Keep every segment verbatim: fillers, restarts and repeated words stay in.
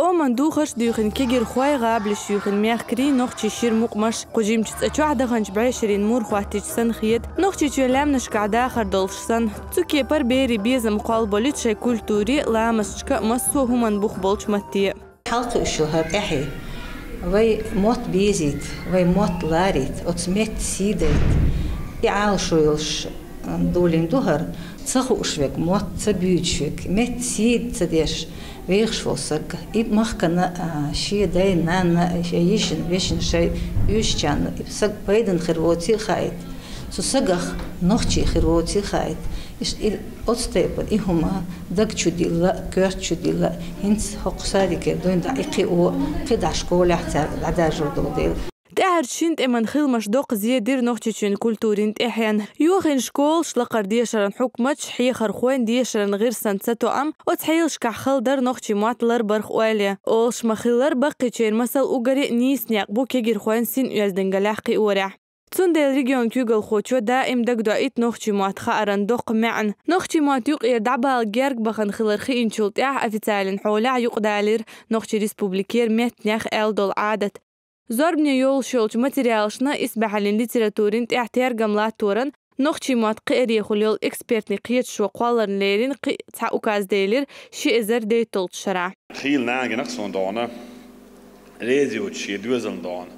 Ӏоман духарш дуьйхина кегирхой, гӀабалеш юьйхина мехкарий, нохчий шира мукъамаш. Кху жимачу цӀа чохь даханчу бӀешерийн мур хӀоттийча санна хета, Нохчийчоь лаьмнашкахь дахар долуш санна. Цу кепара берийн безам кхоллаболуьйту шайн культуре, ламасташка а, массо а хӀуманна бух болчу матте. Хьалакхуьуш ю хӀара тӀаьхье. Вай мотт безийта, вай мотт ларийта, оцу меттан сий дайта. И Ӏалашо йолуш, м, долийна ду хӀара. Ца хууш верг, мотт ца буьйцуш верг, меттан сий ца деш вехаш волу саг, и махкана, а, шен дай, нанна, шен йишина, вешина, шайн оьшучарна и саг пайдана хир воций а хаийта. Цу сагах нохчий хир воций а хаийта. Иш и оцу тайпана и хӀума даг чу дилла, коьрта чу дилла, хӀинца хӀокху садикера дуьйна дӀа и кхио, кхидӀа школехь цаьрга дӀадаржор долу дела. ТӀаьхьарчу шина тӀеман хиламаш доккха зе дира Нохчийчоьнан культурин тӀаьхьенна. Йохийна школаш, лакхара дешаран хьукматаш, хьехархойн, дешаран гӀирсан цатоам, оцу хьелашкахь хала дара нохчийн мотт ларбарх ойла. Олуш ма-хиллара, баккхийчеран масал уггаре а нийса некъ бу кегирхойн син оьздангаллехь кхиорехь. Цундела регионан куьйгалхочо даим дагадоуьйту нохчийн мотт хааран доккха маьӀна. Нохчийн мотт юкъера дӀабала герга бахана хилар хиъначул тӀаьхьа официалан хьолехь юкъадалийра Нохчийн Республикера меттанех аьлла долу Ӏадат. Зорбане йолуш йолчу материалашна, исбаьхьаллин литературин тӀехь тергам латторан, нохчийн мотт кхиарехула йолу экспертийн кхеташо кхолларна леррина кхин а цхьа указ делира ши эзар дейтталгӀачу шарахь. Хийла нана гинарг суна догӀна, реза йоцуш шен доьзална догӀна.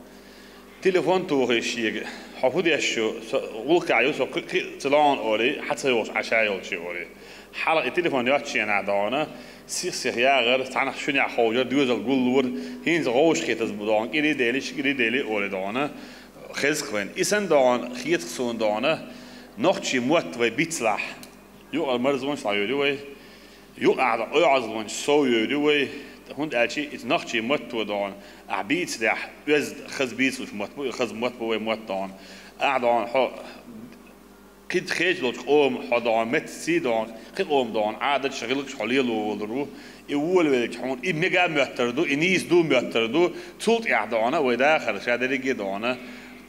Телефон тухий шега, хьо хӀун деш ю, со гӀуллакхехь ю, со кхин, кхин а ца лоӀна олий, хьан ца йолуш Ӏа ша йолчий олий. Хьалха и телефон йоцчу хенахь догӀна, сих-сиха ягӀар, цхьанхьа шуьнехь ховшар, доьзал гуллора, хӀинца гӀовшахетаза бу догӀна, кӀирий делиш, кӀирий делий олий догӀна, хеза-кх вайна. И санна догӀна, хета-кх суна догӀна, нохчийн мотт вай бицлахь, юкъара марзонаш дӀайойр ю вай, юкъахь дӀа оьгӀазлонаш сов йойр ю вай, хӀунда аьлча иза нохчийн матто догӀна, ахь бийцарехь, оьзда хаза бийцалуш мотт бу, и хаза мотт бу вай мотт догӀна. Ахь догӀна хьо кхидӀа хеташ долчу къоман хьо догӀна, меттан сий догӀна, кхин къоман догӀна, Ӏадаташ, гӀиллакхаш хьо лело волур ву. И волавелча хьуна и мега моьттар ду, и нийса ду моьттар ду. Цул тӀаьхьа догӀна, вай дахар ша дерриге а догӀна,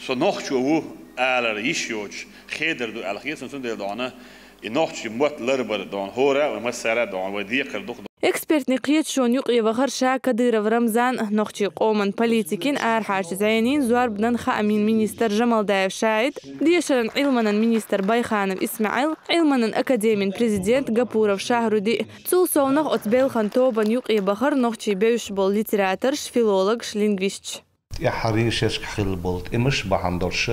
со нохчо ву алар йиш йоцуш хедар ду аьлла хета суна, цундела догӀна, и нохчийн мотт ларбар догӀна, хӀора а вай массара а догӀна, вай декхар ду-кх. Экспертийн кхеташонан юкъе вахара ша Кадыров Рамзан, нохчийн къоман политикин, арахьарчу зӀенийн, зорбанан, хаамийн министр Жамалдаев ШаӀид, дешаран, Ӏилманан министр Байханов ИсмаӀил, Ӏилманан академин президент Гапуров ШахӀруди. Цул совнах оцу белхан тобанна юкъе бахара нохчийн бевзаш болу литераторш, филологаш, лингвисташ. ТӀаьххьарчу шерашкахь хилла болу тӀемаш бахьана долуш,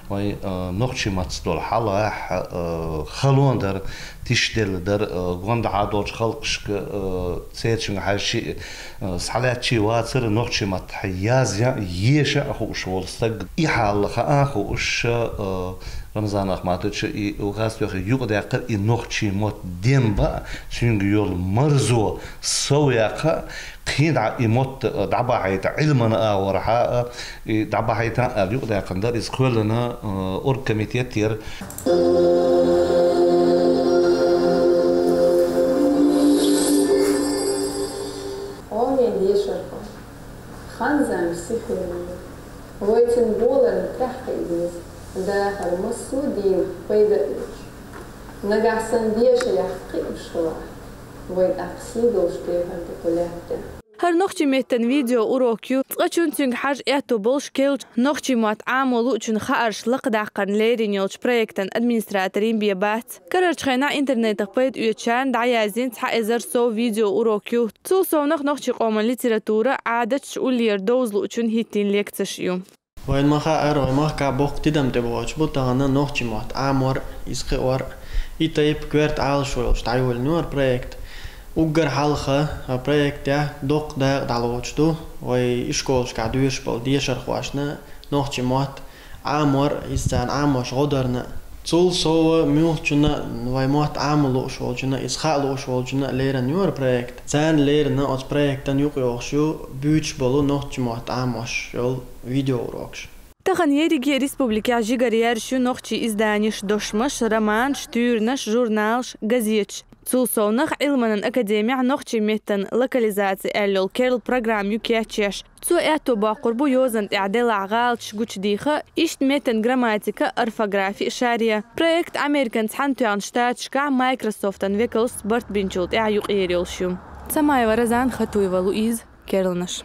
вай, а, нохчийн маттаца долу хьал а, а, халон дар, тишделла дар, а, гондахьа долчу халкъашка, а, церчунга хьаьжча, а, схьалаьцча вацара нохчийн маттахь язъян, еша а хууш волу стаг. И хьал хаа хууш, а, Рамзан Ахматовича и указ тоьхна юкъадаьккхира и нохчийн мотт дем бан, цуьнга йолу марзо сов яккха, кхин дӀа и мотт дӀабахьийта Ӏилманан агӀорхьа а, и дӀабахьийта аьлла юкъадаьккхина дара иза кхоьллина, а, оргкомитет тӀера. Хьоме дешархо, хан-зама сихвелла ю. Вай цуьнан боларна тӀаьхьа кхиа деза, дахар массо а дийна пайда а оьцуш. Нагахь санна дешарехь кхиамаш хилахь, вай тӀаккха сий долуш дехар ду кху лаьттан. ХӀара нохчийн меттан видеоурок ю. Цкъачунна, цуьнга хьажа аьтто болуш, керлачу нохчийн мотт Ӏамо луучун хаарш лакхадаккхарна лерина йолчу проектан администраторийн бен бац. Карарчу хенахь интернетах пайда оьцучарна дӀаяздина цхьа эзар сов видеоурок ю. Цул совнах нохчийн къоман литература, Ӏадаташ уллера довза луучун хӀиттийна лекцеш ю. Вайна ма хаъара, вай махкахь боккха тидам тӀебоьхкуш бу тахана нохчийн мотт Ӏамор, иза кхиор. И тайпа коьрта Ӏалашо йолуш дӀайолийна ю хӀара проект. Уггар хьалха хӀара проектехь доккха дакъа дӀалоцуш ду вай ишколашкахь доьшуш болу дешархошна нохчийн мотт Ӏамор, иза царна Ӏамош гӀо дарна. Цул сов муьлххачунна, вай мотт Ӏамо лууш волчунна, иза хаа лууш волчунна лерина ю хӀара проект. Царна лерина оцу проектан юкъайогӀуш ю буьйцуш болу нохчийн мотт Ӏамош йолу видеоурокаш. Тахана ерриге а республикехь жигара яьржаш ю нохчийн изданеш: дошамаш, романаш, туьйранаш, журналаш, газеташ. Цул совнах Ӏилманан академехь нохчийн меттан локализаци аьлла йолу керла программа ю кечъеш. Цо аьтто боккхур бу йозанна тӀехь делахь гӀалаташ гучудийха, иштта меттан грамматика, орфографи шаръян. Проект Американ Цхьаьнатоьхначу Штаташкахь Microsoft-ан векалшца барт бинчул тӀаьхьа юкъаер йолуш ю. Цамаева Розан, Хатуева Луиза. yaralanır.